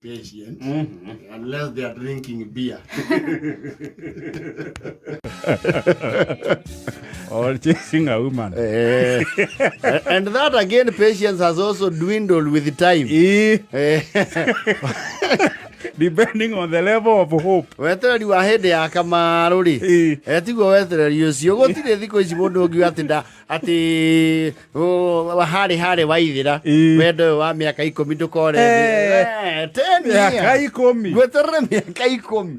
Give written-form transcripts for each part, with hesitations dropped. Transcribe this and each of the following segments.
Patient unless they are drinking beer. Or chasing a woman. And that again, patience has also dwindled with time. Depending on the level of hope. Wetereri wa hĩndĩ ya Kamaru rĩ, tiguo wetereri ũcio. Gũtirĩ thikũ ici mũndũ ũngiuga atĩ nda atĩ harĩ harĩ waithĩra. Wendo ũyũ wa mĩaka 10 ndũkore. 10 Mĩaka years. 10. Gweterere mĩaka 10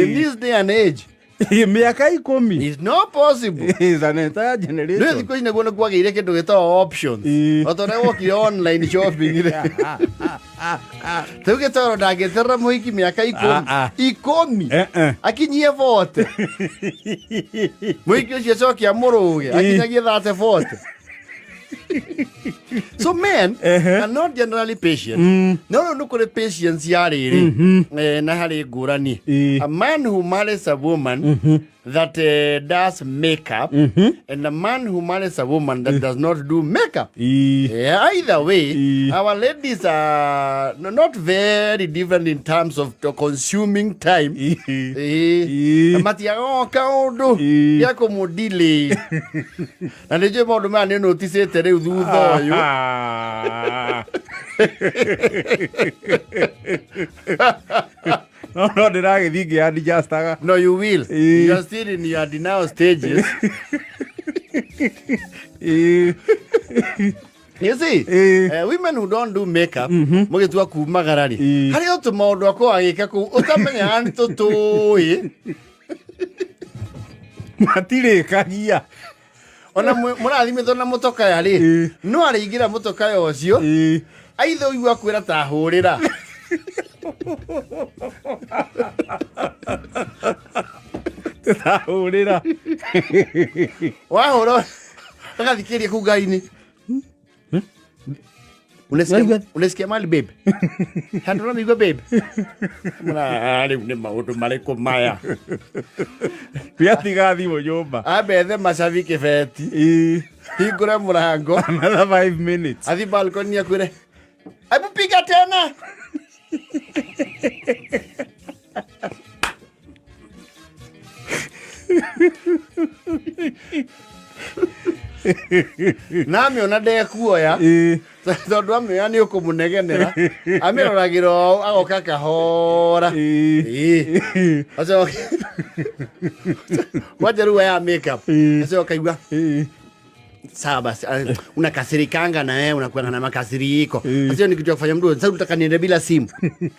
in this day and age Mĩaka 10 is not possible. Is an entire Rĩu generation. thikũ ici nĩguo nĩ kwagĩire kĩndũ gĩtagwo options. O ta ũrĩa wokire online shopping rĩ, rĩu gĩtoro ndangĩterera mũhiki mĩaka 10. Ah, ah. 10. Eh, eh. Akinyie 40, mũhiki ũcio acoke amũrũge akinyagie 30, 40. So men are not generally patient. No rĩu nĩ kũrĩ patience ya rĩrĩ, na harĩ ngũrani. A man who marries a woman that does makeup and a man who marries a woman that does not do makeup. Yeah, either way, our ladies are not very different in terms of the consuming time. Na matiagoka ũndũ gĩa kũmũdilĩ, na nĩ njũĩ maũndũ maya nĩ noticĩte rĩu thutha ũyũ. No ndĩragĩthiĩ ngĩadjustaga. No, you will. You are still in your denial stages. You see, women who don't do makeup, mũgĩtua kumagara rĩ, harĩ o tũmaũndũ akorwo agĩka kũu ũtamenyaga nĩ tũtũĩ. Matirĩkagia. Ona mũrathimĩtwo na mũtokaya rĩ, no arĩingĩra mũtokaya ũcio aithe ũigua kwĩra ta hũrĩra. Tũtahũrĩra. Wahũra agathikĩria kũu ngari-inĩ. Unasikia, unasikia mali babe? Handũ ũramĩigua babe? Mũra, rĩu nĩ maũndũ marĩkũ maya? Tiatiga thimũ nyũmba. Ambethe macabi kĩbeti, hingũre mũrango, Another 5 minutes. Athi balcony akwĩre, "Hebu piga tena." Na amĩona ndekuoya, tondũ amĩoya nĩ ũkũmũnegenera, amĩroragĩra ũũ, agoka kahora. Acoke kwanja rĩu aya makeup, acoka igua sawa basi. Ah, unakasirikanga na wewe unakuwa na makasiriko. Sasa hiyo ni kitu ya kufanya mtu sasa utaka niende bila simu,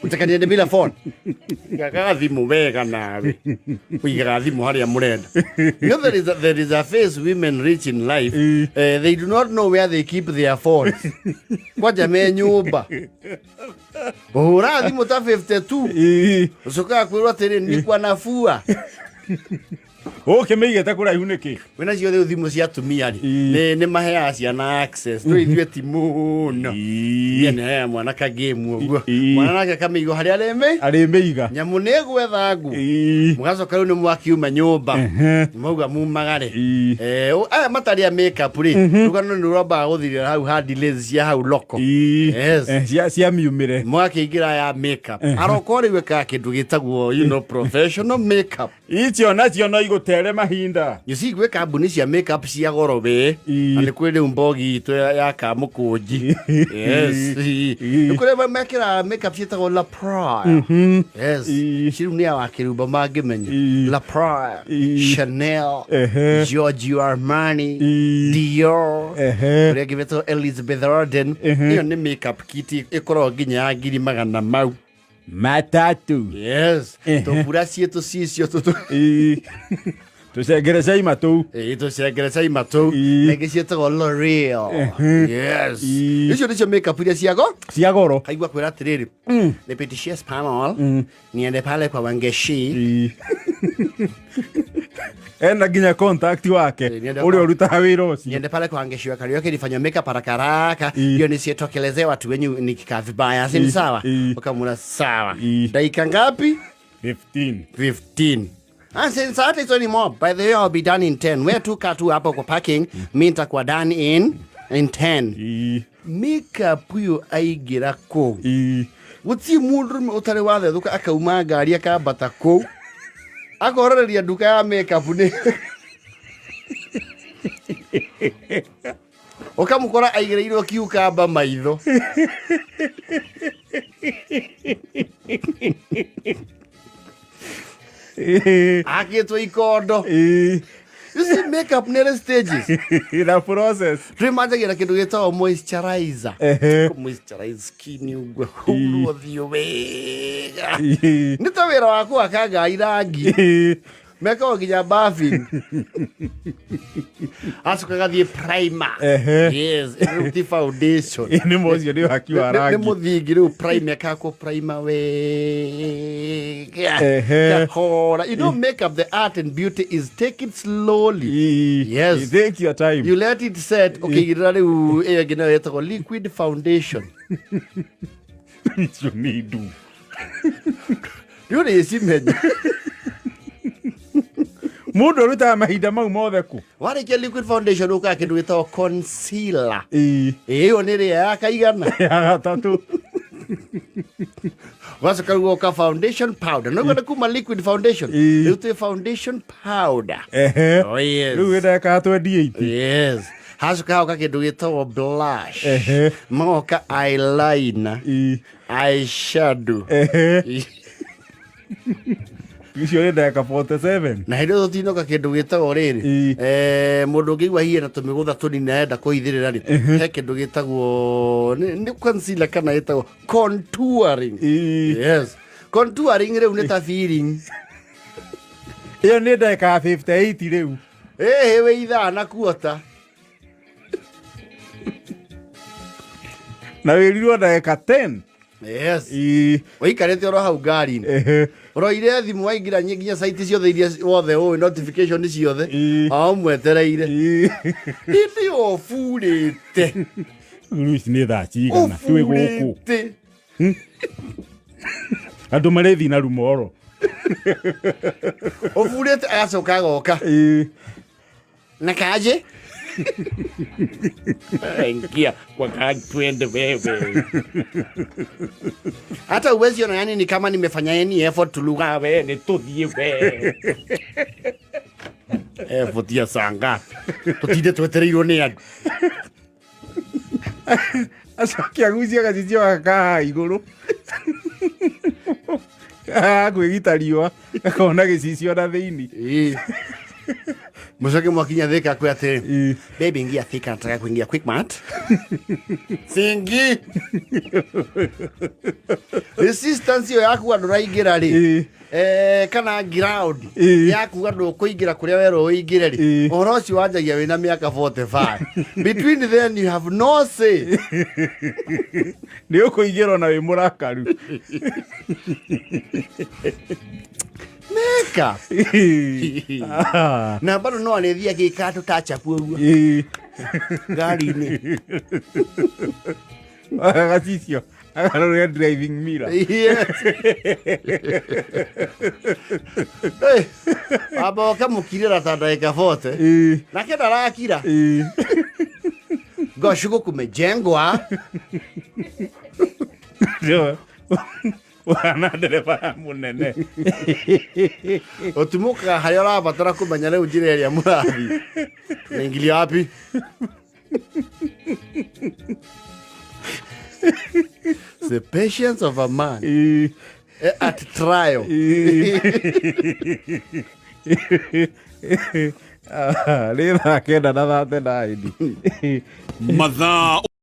utaka niende bila phone? Igaga thimu wega nawe uigaga thimu haria murenda. You know, there is a phase women reach in life, they do not know where they keep their phones. Kwanja me nyumba uhura thimu ta 52, ucokaga kwirwo atĩrĩ nilikuwa nafua. Ũkĩmĩigĩte kũraihu nĩkĩ? Wĩna ciothe rĩu thimũ cia atumia rĩ, nĩ maheaga ciana access, no ithuĩ ti mũno. Niĩ nĩ mwana ka game ũguo. Mwana nake akamĩigwo harĩa arĩmĩ Arĩmĩiga. Nyamũ nĩ gwetha ngu. Mũgacoka rĩu nĩ mwakiuma nyũmba, mauga mumagare. Aya matarĩ a makeup rĩ, rũgano nĩ rwambaga gũthirĩra hau ha delays cia hau loko. Yes. Cia miumĩre. Mwakĩingĩra ya makeup, aroko rĩu ekaga kĩndũ gĩtagwo professional makeup. Icio nacio no igũtere mahinda. You see, gwĩ kambuni cia makeup cia goro we. Na nĩ kwĩ rĩu mbogi itũ ya Kamũkũnji. Yes. Nĩ kũrĩ mekĩraga makeup ciĩtagwo La Pride. Yes. Ci rĩu nĩ ya wakĩrumba mangĩmenya. La Pride, Chanel, Giorgio Armani, Dior, kũrĩa ĩngĩ betagwo Elizabeth Arden. Ĩyo nĩ makeup kit ĩkoragwo nginya ya ngiri magana mau 3. Yes. Tũbura ciĩtũ cicio tũtũ. Tũcengere caima tũu. Ĩĩ, tũcengere caima tũu. Na ingĩ ciĩtagwo L'Oreal. Yes. Icio nĩcio makeup iria ciago Cia goro. Kaigua kwĩra atĩrĩrĩ, nipitishie Spanol niende pale kwa Wangeshi. Ena nginya contact wake ũrĩa ũrutaga wĩra ũcio. Niende pale kwa Wangeshi wa Karaoke nifanywe makeup haraka haraka ndio nisitokelezee watu wenyu nikikaa vibaya, si ni sawa? Ukamwona sawa. Dakika ngapi? 15. 15. Ah, since that is only more. By the way, I'll be done in 10. Wewe tu kaa tu hapo kwa parking, mi nitakuwa done in 10. Makeup huyo aingĩra kũu. Gũtirĩ mũndũrũme ũtarĩ wathethũka akauma ngari akambata kũu akororeria nduka ya makeup nĩ ũkamũkora aigĩrĩirwo kiukamba maitho. Akĩtwo ikondo. You see, makeup nĩ ĩrĩ stages. Na process. Twĩmanjagia na kĩndũ gĩtagwo moisturizer. Moisturize skin ũguo, hurwo ũthiũ wega. Nĩ ta wĩra wa kũhaka ngai rangi. Mekago nginya bathing, acoka gathiĩ primer. Yes, rĩu ti foundation. Nĩ mo ũcio nĩ ũhaki wa Nĩ rangi. Mũthingi rĩu primer, kakwo primer wega. Kahora. You know, makeup, the art and beauty is take it slowly. Yes. Take your time. You let it set ũkĩigĩrĩra. Rĩu ĩyo ĩngĩ nayo ĩtagwo liquid foundation. Icio nĩ ndu. Rĩu rĩcimenya. Mũndũ arutaga mahinda mau mothe kũ? Warĩkia liquid foundation, ũkaga kĩndũ gĩtagwo concealer. Ĩyo nĩ rĩa ya kaigana. Ya gatatũ. Ũgacoka rĩu ũgoka foundation powder. No nĩ kuma liquid foundation, rĩu twĩ foundation powder. Oh, yes. Rĩu wĩ ndagĩka ya 28. Yes, hacoka hagoka kĩndũ gĩtagwo blush. Magoka eyeliner, eyeshadow. Icio nĩ ndagĩka 47. Na hĩndĩ ĩyo tũtinoka kĩndũ gĩtagwo rĩrĩ. Mũndũ ũngĩigua hihi na tũmĩgũtha tũnini arenda kũhithĩrĩra rĩ, he kĩndũ gĩtagwo nĩ concealer kana ĩtagwo contouring. Yes, contouring rĩu nĩ ta feeling. Ĩyo nĩ ndagĩka ya 58 rĩu. Ĩhĩ, wĩ ithaa na kuota. Na wĩrirwo ndagĩka 10. Yes. Ũikarĩte oro hau ngari-inĩ, ũroire thimũ, waingĩra nginya site ciothe iria wothe ũĩ, notification ciothe, o mwetereire. Hĩndĩ ĩyo ũburĩte. Rĩu ici nĩ thaa cigana twĩ gũkũ? Ũburĩte. Andũ marĩthi na rumoro. Ũburĩte, agacoka agoka na kaje ingia kwa gari twende. Wewe hata uwezi ona, yani ni kama nimefanya any effort to look. Ah, we ni tuthiĩ we effort ya saa ngapi tutinde twetereirwo nĩ andũ? Acoke agucie gacicio gaka igũrũ kwĩgita riũa, gakona gĩcicio na thĩinĩ. Ĩĩ. Mũcoke mwakinya Thika kwĩ atĩrĩ, "Baby, ingia Thika, nataka kuingia Quickmart." Singi resistance ĩyo yaku andũ raingĩra rĩ, kana ground yaku andũ kũingĩra kũrĩa werwo ũingĩre rĩ, ũhoro ũcio wanjagia wĩna mĩaka 45. Between then you have no say. Nĩ ũkũingĩra ona wĩ mũrakaru. Meka na bado no arĩthiĩ agĩka tũtachapu ũguo ngari-inĩ. Gacicio akarorera driving mirror. Yes. Hey, wamba ũkamũkirĩra ta ndagĩka 40. Nake ndarakira. Goshuko kumejengwa. Ndio. Ũhana ndereba mũnene. Ũtumũkaga harĩa ũrabatara kũmenya rĩu njĩra ĩrĩa mũrathiĩ, tunaingilia wapi. The patience of a man at trial. Ah, nĩ thaa 9 na 39. Mathaa.